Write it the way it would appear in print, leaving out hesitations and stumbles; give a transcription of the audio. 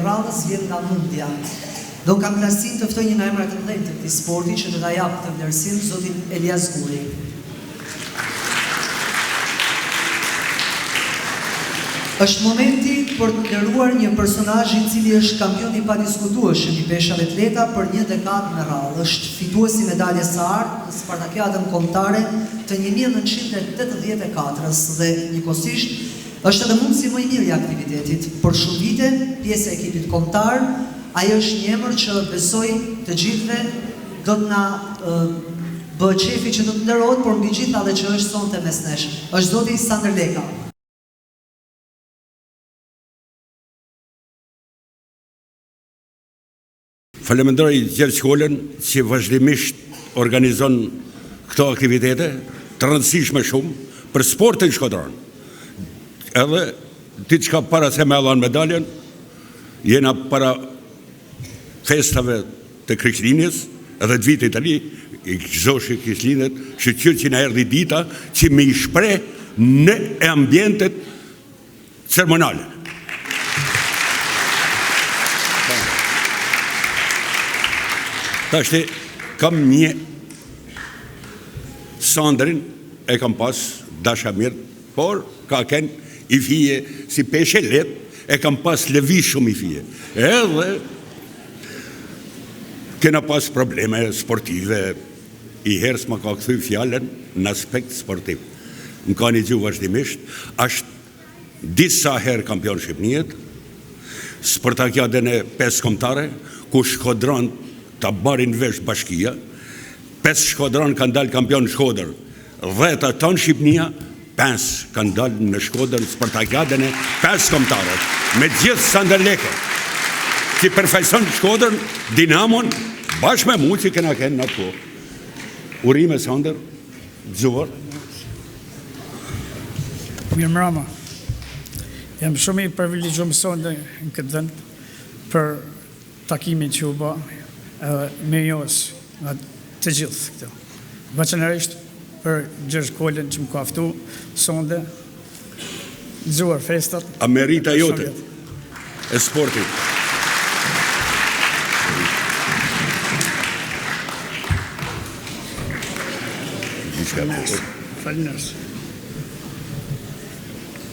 radhës vjen nga mundja. Dhe unë kam kënaqësinë të ftoj një nga emrat e mëdhenj të këtij sporti që do ta japë këtë vlerësim, zotin Elias Guri. Është momenti për të nderuar një personazh i cili është kampion i padiskutueshëm i peshave të lehta për një dekadë me radhë. Është fitues i medaljes së artë në Spartakiadën Kombëtare të 1984-ës dhe njëkohësisht është edhe mundësi më i mirë i aktivitetit. Për shumë vite, pjesë e ekipit kombëtar, ai është një emër që besoj të gjithëve do të na bëhet qejfi që do të nderohet, por mbi gjitha dhe që është sonte mes nesh. Është zoti Sandër Leka. Faleminderoj Gjergj Kolën që vazhdimisht organizon këto aktivitete të rëndësishme shumë për sportin shkodran. Edhe diçka para se me e dhanë medaljen, jena para festave të Krishtlindjes edhe të vitit të ri, i gëzoshi Krishtlindjet, shyqyr që na erdhi dita që me i shpreh në ambientet ceremonale. Tashti kam një Sandrin e kam pas dashamir, por ka ken i fije si peshë e lehtë, e kam pas lëviz shumë i fije. Edhe kena pas probleme sportive, i herë s'ma ka kthy fjalën në aspekt sportiv. Më ka nigju vazhdimisht, është disa herë kampion Shqipniet, Spartakiadën e pesë kombëtare, ku Shkodran ta barin vesh bashkia, pesë Shkodran kanë dalë kampion në Shkodër, dheta tanë Shqipnia, pesë kanë dalë në Shkodër në Spartakiadën e pesë kombëtare, me gjithë Sandër Lekën, që përfaqëson Shkodrën, Dinamon, bashkë me mu që kena kenë në atë kohë. Urime Sandër, gëzuar. Mirëmbrëma. Jam shumë i privilegjuar sonte në këtë vend për takimin që u bë edhe mirënjohës nga të gjithë këto. Veçanërisht për Gjergj Kolën që më ka ftu sonte, gëzuar festat. A merita jote e sportit. Faleminderit.